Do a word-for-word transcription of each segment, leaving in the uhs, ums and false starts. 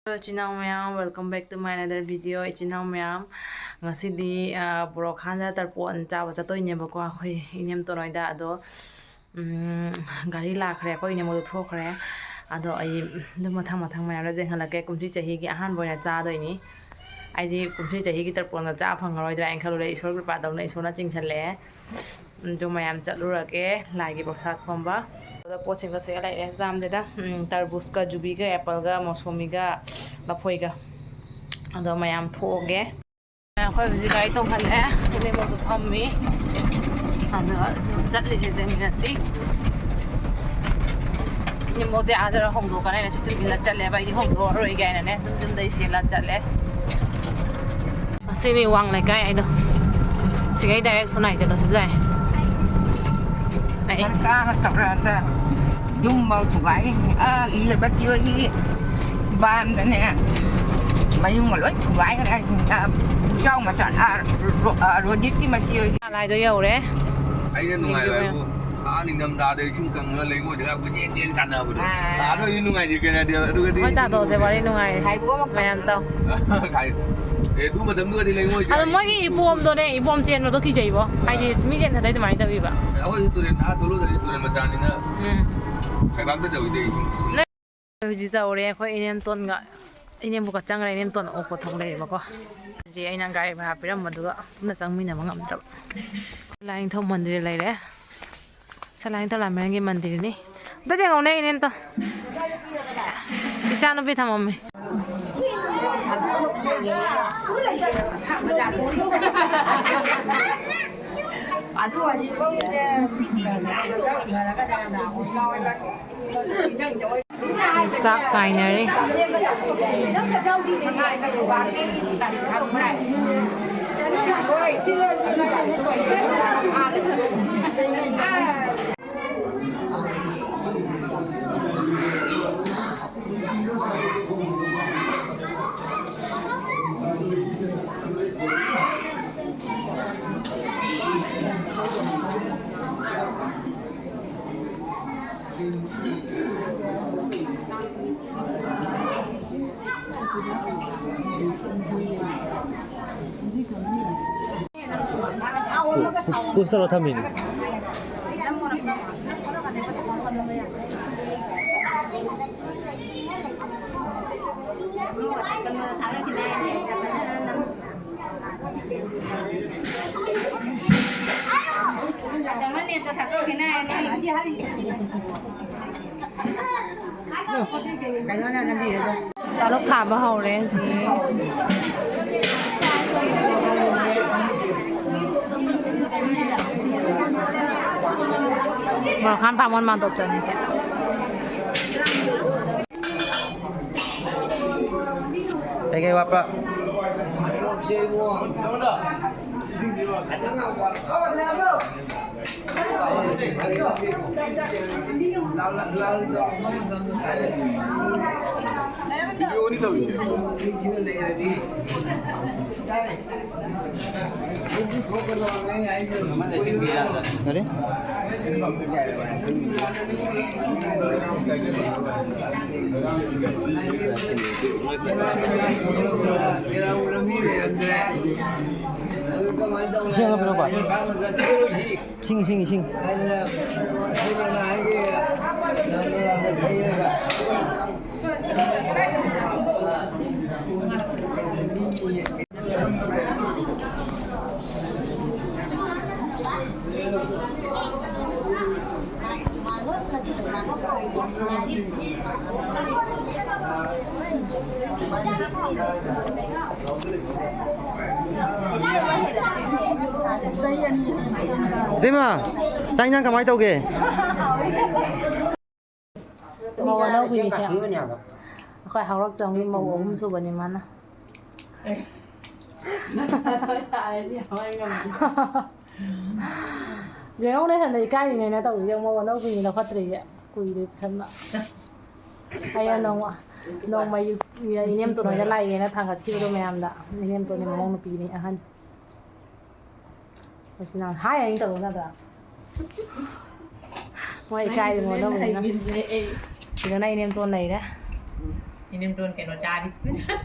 Hello, ꯏꯆꯤꯟ ꯏꯅꯥꯎ ꯃꯌꯥꯝ, welcome back to my another video. ꯏꯆꯤꯟ ꯏꯅꯥꯎ ꯃꯌꯥꯝ, ꯉꯁꯤꯗꯤ ꯕ꯭ꯔꯣꯈꯥꯟꯗ ꯇꯔꯄꯣꯟ ꯆꯥꯕ ꯆꯠꯇꯣꯏꯅꯦꯕꯀꯣ, ꯑꯩꯈꯣꯏ ꯏꯅꯦꯝꯇꯣꯟ ꯍꯣꯏꯗ꯫ ꯑꯗꯣ ꯒꯥꯔꯤ ꯂꯥꯛꯈ꯭ꯔꯦ, ꯑꯩꯈꯣꯏ ꯏꯅꯦꯝꯕꯣꯛꯇꯣ ꯊꯣꯛꯈ꯭ꯔꯦ꯫ ꯑꯗꯣ ꯑꯩ ꯑꯗꯨꯝ ꯃꯊꯪ ꯃꯊꯪ ꯃꯌꯥꯝꯗ ꯌꯦꯡꯍꯜꯂꯛꯀꯦ꯫ ꯀꯨꯝꯁꯤ ꯆꯍꯤꯒꯤ ꯑꯍꯥꯟꯕ ꯑꯣꯏꯅ ꯆꯥꯗꯣꯏꯅꯤ꯫ ꯑꯩꯗꯤ ꯀꯨꯝꯁꯤ ꯆꯍꯤꯒꯤ ꯇꯔꯄꯣꯟꯒ ꯆꯥ ꯐꯪꯉꯔꯣꯏꯗ꯭ꯔꯥ ꯍꯥꯏꯅ ꯈꯜꯂꯨꯔꯦ꯫ ꯏꯁꯣꯔ ꯀ꯭ꯔꯤꯄꯥꯗꯧꯅ ꯏꯁꯣꯔꯅ ꯆꯤꯡꯁꯤꯜꯂꯛꯑꯦ꯫ ꯑꯗꯨ ꯃꯌꯥꯝ ꯆꯠꯂꯨꯔꯒꯦ ꯂꯥꯏꯒꯤ ꯄ꯭ꯔꯁꯥꯗ ꯈꯣꯝꯕ꯫ ꯑꯗ ꯄꯣꯠꯁꯤꯡꯗꯣ ꯁꯤꯒ ꯂꯩꯔꯦ꯫ ꯌꯥꯝꯗꯦꯗ꯫ ꯎꯝ, ꯇꯔꯕꯨꯖꯀ, ꯖꯨꯕꯤꯒ, ꯑꯦꯄꯜꯒ, ꯃꯣꯁꯣꯃꯤꯒ, ꯂꯐꯣꯏꯒ꯫ ꯑꯗꯣ ꯃꯌꯥꯝ ꯊꯣꯛꯑꯒꯦ꯫ ꯑꯩꯈꯣꯏ ꯍꯧꯖꯤꯛ ꯒꯥꯔꯤ ꯇꯣꯡꯈꯠꯂꯦ꯫ ꯏꯅꯦꯝꯕꯣꯛꯁꯨ ꯐꯝꯃꯤ꯫ ꯑꯗꯣ ꯆꯠꯂꯤꯁꯦ ꯆꯦꯟꯃꯤꯟꯅꯁꯤ꯫ ꯏꯅꯦꯝꯕꯣꯛꯇꯤ ꯑꯥꯗ ꯍꯣꯡꯗꯣꯛꯀꯅꯤ ꯍꯥꯏꯅ ꯆꯦꯛꯁꯤꯟꯕꯤꯅ ꯆꯠꯂꯦꯕ꯫ ꯑꯩꯗꯤ ꯍꯣꯡꯗꯣꯛꯑꯔꯣꯏꯒꯦ ꯍꯥꯏꯅꯅꯦ ꯑꯗꯨꯝ ꯌꯨꯝꯗꯩ ꯆꯦꯜꯂ ꯆꯠꯂꯦ꯫ ꯑꯁꯤꯅꯤ ꯋꯥꯡ ꯂꯩꯀꯥꯏ ꯍꯥꯏꯗꯣ꯫ ꯁꯤꯒꯩ direct ꯁꯣꯅꯥꯏ ꯆꯠꯂꯁꯨ ꯌꯥꯏ꯫ ꯑꯩ ꯁꯔꯀꯥꯔꯅ ꯇꯧꯔꯛꯑꯗ ꯌꯨꯝꯐꯥꯎ ꯊꯨꯒꯥꯏꯔꯤꯅꯤ꯫ ꯑꯥ, ꯏꯂꯕꯇꯤ ꯍꯣꯏꯒꯤ ꯕꯥꯟꯗꯅꯦ ꯃꯌꯨꯝꯒ ꯂꯣꯏ ꯊꯨꯒꯥꯏꯈ꯭ꯔꯦ ꯍꯥꯏꯁꯤꯅꯤ꯫ ꯑꯥ, ꯏꯆꯥꯎ ꯃꯆꯥ, ꯑꯥ, ꯔꯣ-, ꯑꯥ, ꯔꯣꯖꯤꯠꯀꯤ ꯃꯆꯦ ꯍꯣꯏꯒꯤ꯫ ꯂꯥꯏꯗꯣ ꯌꯧꯔꯦ꯫ ꯑꯩꯅ ꯅꯨꯡꯉꯥꯏꯕ ꯍꯥꯏꯕꯨ ꯑꯥ ꯅꯤꯡꯊꯝꯊꯥꯗ ꯏꯁꯤꯡ ꯀꯪꯉꯒ ꯂꯩꯉꯣꯏꯗꯒ ꯀꯣꯏꯆꯦꯟ ꯆꯦꯟ ꯁꯥꯟꯅꯕꯗꯣ꯫ ꯑꯥ꯫ ꯑꯗꯨ ꯑꯣꯏꯗꯤ ꯅꯨꯡꯉꯥꯏꯖꯩ ꯀꯩꯅꯣꯗꯤ꯫ ꯑꯗꯨꯒꯗꯤ ꯍꯣꯏ, ꯇꯥꯗꯣꯛꯁꯦ, ꯋꯥꯔꯤ ꯅꯨꯡꯉꯥꯏꯔꯦ꯫ ꯈꯥꯏꯕꯣꯛ ꯑꯃ ꯃꯌꯥꯝ ꯇꯧ꯫ ꯈꯥꯏ-, ꯑꯦ, ꯑꯗꯨ ꯃꯇꯝꯗꯨꯒꯗꯤ ꯂꯩꯉꯣꯏ ꯑꯗꯣ ꯃꯣꯏꯒꯤ ꯏꯄꯣꯝꯗꯣꯅꯦ, ꯏꯄꯣꯝ ꯆꯦꯟꯕꯗꯣ ꯀꯤꯖꯩꯕꯣ꯫ ꯍꯥꯏꯗꯤ ꯑꯥ꯫ ꯃꯤ ꯆꯦꯟꯊꯗꯣꯏ ꯑꯗꯨꯃꯥꯏꯅ ꯇꯧꯕꯤꯕ꯫ ꯑꯩꯈꯣꯏꯁꯨ ꯇꯨꯔꯦꯟ, ꯑꯥ, ꯇꯣꯂꯨꯗꯗꯤ ꯇꯨꯔꯦꯟ ꯃꯆꯥꯅꯤꯅ ꯎꯝ꯫ ꯈꯥꯏꯕꯥꯛꯇ ꯇꯧꯋꯤꯗ ꯏꯁꯤꯡ, ꯏꯁꯤꯡ꯫ ꯍꯧꯖꯤꯛ ꯆꯥꯎꯔꯦ ꯑꯩꯈꯣꯏ ꯏꯅꯦꯝꯇꯣꯟꯒ ꯏꯅꯦꯝꯕꯣꯛꯀ ꯆꯪꯈ꯭ꯔꯦ꯫ ꯏꯅꯦꯝꯇꯣꯟ ꯑꯣꯛꯄ ꯊꯣꯛ ꯂꯩꯔꯦꯕꯀꯣ꯫ ꯍꯧꯖꯤꯛ ꯑꯩꯅ ꯒꯥꯔꯤ ꯚꯔꯥ ꯄꯤꯔꯝꯕꯗꯨꯒ ꯄꯨꯟꯅ ꯆꯪꯃꯤꯟꯅꯕ ꯉꯝꯗ꯭ꯔꯕ꯫ ꯂꯥꯏꯅꯤꯡꯊꯧ ꯃꯟꯗꯤꯔ ꯂꯩꯔꯦ꯫ ꯁꯂꯥꯏ ꯇꯧꯂꯥꯃꯦꯔꯪꯒꯤ ꯃꯟꯗꯤꯔꯅꯤ꯫ ꯑꯝꯇ ꯌꯦꯡꯉꯧꯅꯦ, ꯏꯅꯦꯝꯇꯣ꯫ ꯏꯆꯥꯅꯨꯄꯤ ꯊꯝꯃꯝꯃꯤ꯫ ꯆꯥꯛ ꯉꯥꯏꯅꯔꯤ꯫ ꯄꯨꯁ ꯇꯧꯔ ꯊꯝꯃꯤꯅꯦ꯫ ꯆꯥꯂꯣꯛ ꯊꯥꯕ ꯍꯧꯔꯦ ꯍꯧꯖꯤꯛ꯫ ꯃꯣꯔꯣꯛ ꯈꯥꯝ ꯐꯥꯃꯣꯟ ꯃꯥꯟꯗꯣꯞꯇꯅꯤꯁꯦ꯫ ꯀꯩꯀꯩ ꯋꯥꯠꯄ? Ready? ꯏꯁꯤꯡ ꯑꯃ ꯄꯤꯔꯛꯎꯀꯣ꯫ ꯏꯁꯤꯡ, ꯏꯁꯤꯡ, ꯏꯁꯤꯡ꯫ ꯏꯇꯩꯃ, ꯆꯥꯛ ꯏꯟꯖꯥꯡ ꯀꯃꯥꯏꯅ ꯇꯧꯒꯦ? ꯃꯧ ꯑꯅꯧꯕꯤꯁꯦ ꯑꯩꯈꯣꯏ ꯍꯧꯔꯛꯆꯝꯒꯤ ꯃꯧ ꯑꯍꯨꯝ ꯁꯨꯕꯅꯤ ꯃꯥꯅ꯫ ꯌꯦꯡꯉꯧꯅꯦ, ꯁꯟꯗ ꯏꯀꯥꯏꯔꯤꯅꯦꯅ ꯇꯧꯔꯤꯁꯦ꯫ ꯃꯧ ꯑꯅꯧꯕꯤꯅꯤ ꯂꯧꯈꯠꯇ꯭ꯔꯤꯁꯦ꯫ ꯀꯨꯏꯔꯦ ꯄꯨꯁꯟꯕ꯫ ꯑꯩꯅ ꯅꯣꯡꯃ, ꯅꯣꯡꯃ ꯌꯨ-, ꯏꯅꯦꯝꯇꯣꯟ ꯍꯣꯏꯗ ꯂꯥꯛꯑꯦꯅ ꯊꯥꯡꯒꯠꯈꯤꯕꯗꯣ ꯃꯌꯥꯝꯗ꯫ ꯏꯅꯦꯝꯇꯣꯟꯒꯤ ꯃꯃꯧ ꯅꯨꯄꯤꯅꯤ, ꯑꯍꯟ꯫ ꯑꯁꯤꯅ ꯍꯥꯏ ꯍꯥꯏꯅ ꯇꯧꯕ ꯅꯠꯇ꯭ꯔꯥ? ꯃꯣꯏ ꯏꯀꯥꯏꯗꯅ ꯂꯧꯕꯅꯤꯅ꯫ ꯁꯤꯗꯅ ꯏꯅꯦꯝꯇꯣꯟ ꯂꯩꯔꯦ꯫ ꯏꯅꯦꯝꯇꯣꯟ ꯀꯩꯅꯣ ꯆꯥꯔꯤ꯫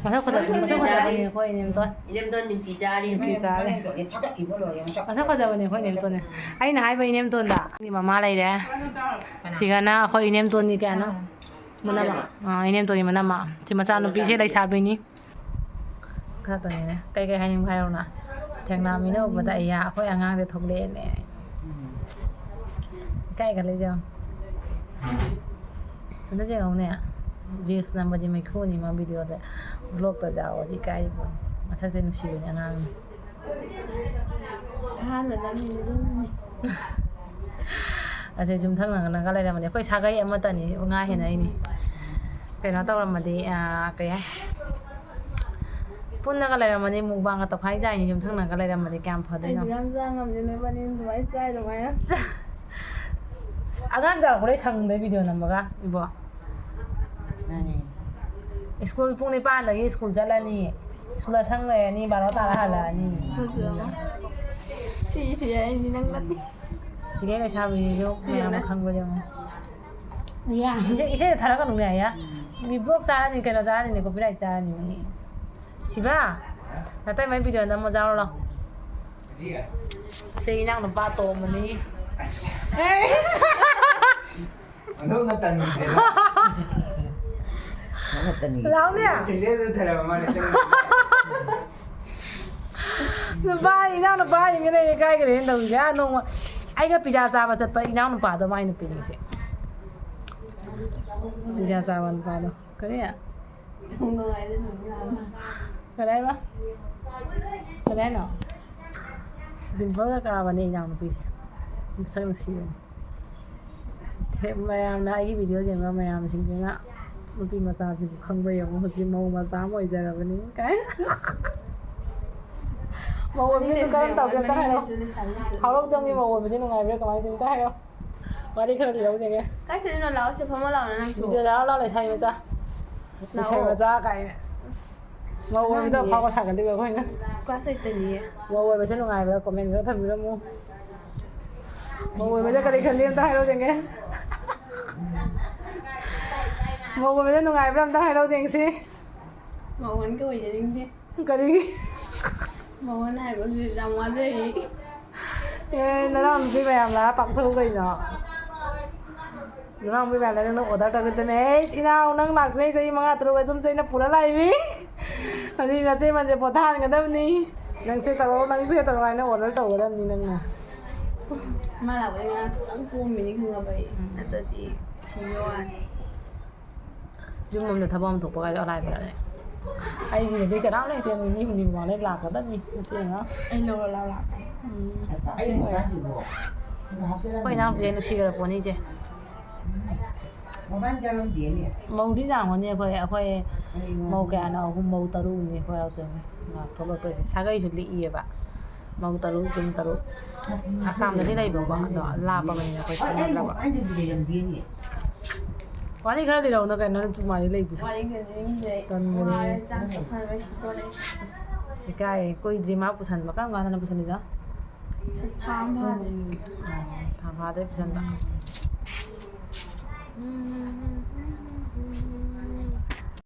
ꯃꯁꯛ ꯐꯖꯕꯅꯤ, ꯃꯁꯛ ꯐꯖꯕꯅꯤ ꯑꯩꯈꯣꯏ ꯏꯅꯦꯝꯇꯣꯟ꯫ ꯏꯅꯦꯝꯇꯣꯟ ꯅꯤꯝꯀꯤ ꯆꯥꯔꯤ꯫ ꯅꯤꯝꯀꯤ ꯆꯥꯔꯤ꯫ ꯃꯁꯛ ꯐꯖꯕꯅꯤ ꯑꯩꯈꯣꯏ ꯏꯅꯦꯝꯇꯣꯟꯅꯦ꯫ ꯑꯩꯅ ꯍꯥꯏꯕ ꯏꯅꯦꯝꯇꯣꯟꯗ꯫ ꯃꯤ ꯃꯃꯥ ꯂꯩꯔꯦ꯫ ꯁꯤꯒꯅ ꯑꯩꯈꯣꯏ ꯏꯅꯦꯝꯇꯣꯟꯒꯤ ꯀꯌꯥꯅꯣ? ꯃꯅꯝꯃ꯫ ꯑꯥ, ꯏꯅꯦꯝꯇꯣꯟꯒꯤ ꯃꯅꯝꯃ꯫ ꯁꯤ ꯃꯆꯥꯅꯨꯄꯤꯁꯦ ꯂꯩꯁꯥꯕꯤꯅꯤ꯫ ꯈꯛꯇꯅꯤꯅꯦ꯫ ꯀꯩꯀꯩ ꯍꯥꯏꯅꯤꯡꯕ ꯍꯥꯏꯔꯣꯅ? ꯊꯦꯡꯅ ꯃꯤꯅ ꯎꯕꯗ, "ꯑꯩꯌꯥ, ꯑꯩꯈꯣꯏ ꯑꯉꯥꯡꯁꯦ ꯊꯣꯛꯂꯛꯑꯦꯅꯦ"꯫ ꯏꯀꯥꯏꯒ ꯂꯩꯖꯧ꯫ ꯁꯣꯝꯗ ꯌꯦꯡꯉꯧꯅꯦ꯫ ꯔꯤꯜꯁ ꯅꯝꯕꯗꯤ ꯃꯩꯈꯨꯅꯤ ꯃꯥ ꯚꯤꯗꯤꯑꯣꯗ, ꯚ꯭ꯂꯣꯛꯇ ꯌꯥꯎꯕꯗꯤ ꯏꯀꯥꯏꯕ꯫ ꯃꯁꯛꯁꯦ ꯅꯨꯡꯁꯤꯕꯅꯦ ꯑꯉꯥꯡꯅꯤ꯫ ꯑꯍꯥꯟꯕꯗ ꯃꯤꯡꯗꯨꯅꯤ꯫ ꯑꯁꯤ ꯌꯨꯝꯊꯪꯅꯅꯒ ꯂꯩꯔꯝꯃꯗꯤ, ꯑꯩꯈꯣꯏ ꯁꯥꯒꯩ ꯑꯃꯠꯇꯅꯤ ꯉꯥ ꯍꯦꯟꯅꯩꯅꯤ꯫ ꯀꯩꯅꯣ ꯇꯧꯔꯝꯃꯗꯤ, ꯑꯥ, ꯀꯩ ꯍꯥꯏ? ꯄꯨꯟꯅꯒ ꯂꯩꯔꯝꯃꯗꯤ ꯃꯨꯛꯕꯥꯡꯒ ꯇꯧꯈꯥꯏ ꯌꯥꯏꯅꯤ, ꯌꯨꯝꯊꯪꯅꯒ ꯂꯩꯔꯝꯃꯗꯤ ꯀꯌꯥꯝ ꯐꯗꯣꯏꯅꯣ? ꯑꯩꯗꯤ ꯌꯥꯝ ꯆꯥ ꯉꯝꯗꯦ, ꯅꯣꯏꯕꯥꯅꯤ ꯑꯗꯨꯃꯥꯏꯅ ꯆꯥꯏ ꯑꯗꯨꯃꯥꯏꯅ꯫ ꯑꯉꯥꯡ ꯆꯥꯎꯔꯛꯄꯗꯩ ꯁꯪꯗꯦ ꯚꯤꯗꯤꯑꯣ ꯅꯝꯕꯒ, ꯏꯕꯣ꯫ ꯃꯥꯅꯦ꯫ ꯁ꯭ꯀꯨꯜ ꯄꯨꯡ ꯅꯤꯄꯥꯟꯗꯒꯤ ꯁ꯭ꯀꯨꯜ ꯆꯠꯂꯅꯤ, ꯁ꯭ꯀꯨꯜ ꯑꯁꯪ ꯂꯩꯔꯅꯤ, ꯕꯥꯔꯣ ꯇꯥꯔ ꯍꯜꯂꯛꯑꯅꯤ꯫ ꯐꯖꯕ꯫ ꯁꯤꯁꯨ ꯌꯥꯏ, ꯑꯩꯗꯤ ꯅꯪ ꯅꯠꯇꯦ꯫ ꯁꯤꯒꯦ ꯂꯩꯁꯥꯕꯤꯁꯤꯁꯨ ꯃꯌꯥꯝꯅ ꯈꯪꯕꯁꯦ ꯌꯦꯡꯉꯣ꯫ ꯌꯥ꯫ ꯏꯁꯩ, ꯏꯁꯩꯗ ꯊꯥꯔꯛꯀꯅꯨꯅꯦ, ꯑꯌꯥ꯫ ꯃꯤ ꯕ꯭ꯂꯣꯛ ꯆꯥꯔꯅꯤ, ꯀꯩꯅꯣ ꯆꯥꯔꯅꯤꯅꯦ, ꯀꯣꯄꯤꯔꯥꯏꯠ ꯆꯥꯔꯅꯤꯅꯦ꯫ ꯁꯤꯕ, ꯅꯇꯩꯃꯩ ꯚꯤꯗꯤꯑꯣ ꯅꯝꯃꯣ ꯆꯥꯔꯣ ꯂꯥꯎ꯫ ꯁꯤ ꯏꯅꯥꯎ ꯅꯨꯄꯥ ꯑꯇꯣꯝꯕꯅꯤ꯫ ꯑꯁ꯫ ꯑꯣꯟꯊꯣꯛꯅ ꯇꯟꯈꯤꯗ꯭ꯔꯦꯗ꯫ ꯅꯪꯅ ꯇꯟꯈꯤꯗ꯭ꯔꯦ꯫ ꯂꯥꯎꯅꯦ꯫ ꯁꯦꯟꯗꯦꯜꯗꯨ ꯊꯔꯝꯃ ꯃꯥꯅꯦ ꯆꯪꯉꯛꯏꯗꯣ꯫ ꯅꯨꯄꯥ, ꯏꯅꯥꯎ ꯅꯨꯄꯥ ꯍꯥꯏꯔꯤꯉꯩꯗ ꯑꯩꯅ ꯀꯥꯏꯒ꯭ꯔꯦꯅ ꯇꯧꯔꯤꯁꯦ꯫ ꯑꯥ, ꯅꯣꯡꯃ ꯑꯩꯒ ꯄꯤꯖꯥ ꯆꯥꯕ ꯆꯠꯄ ꯏꯅꯥꯎ ꯅꯨꯄꯥꯗꯣ, ꯃꯥꯏ ꯅꯨꯄꯤꯅꯤꯁꯦ꯫ ꯄꯤꯖꯥ ꯆꯥꯕ ꯅꯨꯄꯥꯗꯣ꯫ ꯀꯔꯤ? ꯀꯗꯥꯏꯕ? ꯀꯗꯥꯏꯅꯣ? ꯗꯤꯝꯄꯜꯒ ꯀꯥꯕꯅꯦ ꯏꯅꯥꯎꯅꯨꯄꯤꯁꯦ꯫ ꯃꯁꯛ ꯅꯨꯡꯁꯤꯕꯅꯦ꯫ ꯃꯌꯥꯝꯅ, ꯑꯩꯒꯤ ꯚꯤꯗꯤꯑꯣ ꯌꯦꯡꯕ ꯃꯌꯥꯝꯁꯤꯡꯗꯨꯅ ꯅꯨꯄꯤ ꯃꯆꯥꯁꯤꯕꯨ ꯈꯪꯕ꯭ꯔꯥ ꯌꯦꯡꯉꯨ, ꯍꯧꯖꯤꯛ ꯃꯧ ꯃꯆꯥ ꯑꯃ ꯑꯣꯏꯖꯔꯕꯅꯤ ꯀꯥꯏ꯫ ꯃꯧ ꯑꯣꯏꯕꯁꯤꯕꯨ ꯀꯔꯝ ꯇꯧꯒꯦ ꯑꯝꯇ ꯍꯥꯏꯔꯛꯑꯣ꯫ ꯍꯥꯎꯔꯧꯖꯝꯒꯤ ꯃꯧ ꯑꯣꯏꯕꯁꯤ ꯅꯨꯡꯉꯥꯏꯕ꯭ꯔꯥ ꯀꯃꯥꯏꯅ ꯇꯧꯋꯤ ꯑꯝꯇ ꯍꯥꯏꯔꯛꯑꯣ꯫ ꯋꯥꯔꯤ ꯈꯔ ꯂꯤꯔꯧꯖꯦꯒꯦ꯫ ꯀꯥꯏ ꯆꯠꯂꯤꯅꯣ? ꯂꯥꯛꯑꯣ, ꯁꯤ ꯐꯝꯃꯣ ꯂꯥꯛꯑꯣ ꯅꯪꯁꯨ꯫ ꯚꯤꯗꯤꯑꯣ ꯂꯥꯛꯑꯣ, ꯂꯥꯛꯑꯣ, ꯂꯩꯁꯥꯕꯤ ꯃꯆꯥ꯫ ꯂꯥꯛꯑꯣ꯫ ꯂꯩꯁꯥꯕꯤ ꯃꯆꯥ ꯀꯥꯏꯅ꯫ ꯃꯧ ꯑꯣꯏꯕꯗ ꯑꯉꯥꯡꯅꯦ꯫ ꯑꯐꯥꯎꯕ ꯁꯥꯒꯠꯂꯤꯕ ꯑꯩꯈꯣꯏꯅ꯫ ꯀ꯭ꯂꯥꯁ ꯑꯩꯠꯇꯅꯤꯌꯦ꯫ ꯃꯧ ꯑꯣꯏꯕꯁꯦ ꯅꯨꯡꯉꯥꯏꯕ꯭ꯔꯥ? ꯀꯣꯃꯦꯟ ꯈꯔ ꯊꯝꯕꯤꯔꯝꯃꯨ꯫ ꯃꯧ ꯑꯣꯏꯕꯁꯦ ꯀꯔꯤ ꯈꯜꯂꯤ ꯑꯝꯇ ꯍꯥꯏꯔꯧꯖꯦꯒꯦ꯫ ꯃꯧ ꯑꯣꯏꯕꯗ ꯅꯨꯡꯉꯥꯏꯕ꯭ꯔꯥ ꯑꯝꯇ ꯍꯥꯏꯔꯛꯎ ꯌꯦꯡꯁꯤ꯫ ꯃꯧ ꯑꯣꯏꯅ ꯑꯣꯏꯖꯅꯤꯡꯗꯦ꯫ ꯀꯔꯤꯒꯤ? ꯃꯧ ꯑꯣꯏꯅ ꯍꯥꯏꯕ ꯍꯧꯖꯤꯛ ꯌꯥꯝ ꯋꯥꯖꯩ ꯑꯩ꯫ ꯑꯦ, ꯅꯅꯥꯎ ꯅꯨꯄꯤ ꯃꯌꯥꯝ ꯂꯥꯛꯑ ꯄꯥꯛꯊꯧ ꯀꯩꯅꯣ꯫ ꯅꯅꯥꯎ ꯅꯨꯄꯤ ꯃꯌꯥꯝ ꯂꯥꯛꯑ ꯅꯪ order ꯇꯧꯒꯗꯕꯅꯦ꯫ "ꯑꯦ, ꯏꯅꯥꯎ, ꯅꯪ ꯂꯥꯛꯇ꯭ꯔꯤꯉꯩ ꯆꯍꯤ ꯃꯉꯥ ꯇꯔꯨꯛ ꯑꯩ ꯁꯨꯝ ꯆꯩꯅ ꯄꯨꯔ ꯂꯥꯛꯏꯃꯤ꯫ ꯍꯧꯖꯤꯛ ꯅꯆꯦ ꯃꯟꯁꯦ ꯄꯣꯊꯥꯍꯟꯒꯗꯕꯅꯤ꯫ ꯅꯪ ꯁꯦ ꯇꯧꯔꯣ, ꯅꯪ ꯁꯦ ꯇꯧꯔꯣ" ꯍꯥꯏꯅ order ꯇꯧꯒꯗꯕꯅꯤ ꯅꯪꯅ꯫ ꯃꯥ ꯂꯥꯛꯄꯗꯒꯤ ꯉꯔꯥꯡ ꯈꯤꯇꯪ ꯀꯣꯝꯃꯤꯅꯤ ꯈꯪꯉꯕ ꯑꯩ꯫ ꯅꯠꯇ꯭ꯔꯗꯤ ꯁꯤꯕ ꯋꯥꯅꯤ꯫ ꯌꯨꯝ ꯑꯃꯗ ꯊꯕꯛ ꯑꯃ ꯊꯣꯛꯄ ꯀꯥꯏꯗꯣ ꯑꯔꯥꯏꯕꯅꯦ꯫ ꯑꯩꯒꯤꯗꯗꯤ ꯀꯅꯥꯝ ꯂꯩꯇꯦ, ꯅꯨꯃꯤꯠ ꯍꯨꯝꯅꯤ ꯃꯃꯥꯡꯗꯩ ꯂꯥꯛꯀꯗꯕꯅꯤ ꯅꯆꯦ ꯑꯉꯥꯡ꯫ ꯑꯩ ꯂꯧꯔ ꯂꯥꯎ ꯂꯥꯛꯀꯦ꯫ ꯎꯝ, ꯑꯩ ꯃꯃꯥꯡꯒꯤꯕꯣ ꯁꯤꯗ ꯑꯩꯈꯣꯏ ꯏꯅꯥꯎꯄꯤꯁꯦ ꯍꯥꯞꯆꯤꯜꯂꯝꯃꯦ꯫ ꯅꯨꯡꯁꯤꯈ꯭ꯔ ꯄꯣꯠꯅꯤ ꯏꯆꯦ꯫ ꯃꯃꯥꯡ ꯆꯥꯔꯝꯗꯦꯅꯦ꯫ ꯃꯧꯗꯤ ꯌꯥꯝꯒꯅꯤ ꯑꯩꯈꯣꯏ, ꯑꯩꯈꯣꯏ ꯀꯔꯤꯅꯣ? ꯃꯧ ꯀꯌꯥꯅꯣ? ꯑꯍꯨꯝ, ꯃꯧ ꯇꯔꯨꯛꯅꯤ ꯑꯩꯈꯣꯏ ꯌꯥꯎꯖꯕꯅꯤ꯫ ꯉꯥ ꯊꯣꯛꯂꯛꯇꯣꯏꯁꯦ꯫ ꯁꯥꯒꯩꯁꯨ ꯂꯤꯛꯏꯌꯦꯕ꯫ ꯃꯧ ꯇꯔꯨꯛ, ꯌꯨꯝ ꯇꯔꯨꯛ꯫ ꯑꯁꯥꯝꯗꯗꯤ ꯂꯩꯕꯀꯣ, ꯑꯗꯣ ꯂꯥꯞꯄꯕꯅꯤꯅ ꯑꯩꯈꯣꯏ ꯑꯩ, ꯑꯩ ꯆꯠꯅꯗ꯭ꯔꯕ꯫ ꯃꯃꯥꯡꯗꯗꯤ ꯂꯩꯔꯝꯗꯦꯅꯦ꯫ ꯋꯥꯔꯤ ꯈꯔ ꯂꯤꯔꯛꯎꯅ ꯀꯩꯅꯣ, ꯅꯪ ꯄꯨꯡ ꯃꯥꯔꯤ ꯂꯩꯗꯨꯁꯨ꯫ ꯋꯥꯔꯤ ꯀꯩꯅꯣ ꯌꯨꯝꯗ ꯇꯟꯕꯅꯦ꯫ ꯋꯥꯔꯦ, ꯆꯥꯛ ꯆꯥꯁꯟꯕ ꯁꯤꯗꯣꯔꯦ꯫ ꯏꯀꯥꯏ꯫ ꯀꯨꯏꯗ꯭ꯔꯤ ꯃꯥ ꯄꯨꯁꯟꯕ꯫ ꯀꯔꯝ ꯀꯥꯟꯗꯅ ꯄꯨꯁꯜꯂꯤꯗꯣ? ꯊꯥ ꯑꯃ ꯐꯥꯗ꯭ꯔꯤ꯫ ꯊꯥ ꯐꯥꯗ꯭ꯔꯤ ꯄꯨꯁꯟꯕ꯫